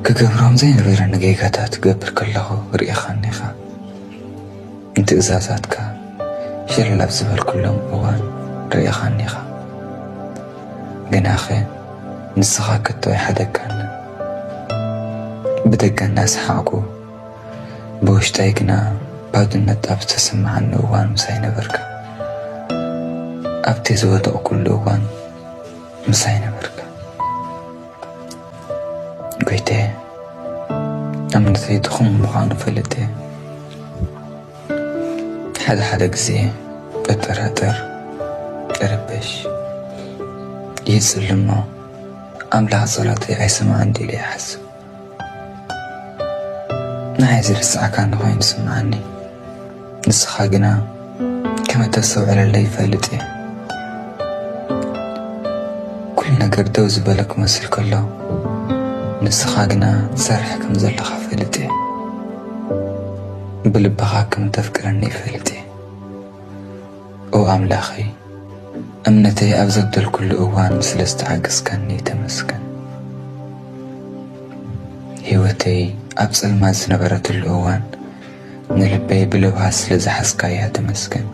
ክገብሮም ዘይነበረ ንጌጋታት ክገብር ከለኹ ርኢኻኒ ኢኻ። ንትእዛዛትካ ሸለል ኣብ ዝበልኩሎም እዋን ርኢኻኒ ኢኻ። ግናኸ ንስኻ ከቶ ኣይሓደግካንን። ብደገ እናሰሓቕኩ፣ ብውሽጠይ ግና ባዶነት ኣብ ዝተሰምዓኒ እዋን ምሳይ ነበርካ። ኣብቲ ዝወደቕኩሉ እዋን ምሳይ ነበርካ። ጎይታየ፣ እምነተይ ድኹም ምዃኑ ፈለጠ። ሓደ ሓደ ግዜ እጠራጠር፣ እረበሽ፣ ይጽልሞ፣ ኣምላኽ ጸሎተይ ኣይሰምዓን ድዩ ኢለ ይሓስብ። ንዓይ ዝርስዓካ እንኾይኑ ይስምዓኒ። ንስኻ ግና ከም እተስተውዕለለይ ይፈልጥ እየ። ኩሉ ነገር ደው ዝበለ ክመስል ከሎ፣ ንስኻ ግና ትሰርሕ ከም ዘለኻ ፈልጥ እየ። ብልብኻ ከም እተፍቅረኒ ይፈልጥ እየ። ኦ ኣምላኸይ፣ እምነተይ ኣብ ዘጉደልኩሉ እዋን ስለ ዝተዓገስካኒ ተመስገን። ህይወተይ ኣብ ጸልማት ዝነበረትሉ እዋን ንልበይ ብለውሃት ስለ ዝሓዝካያ ተመስገን።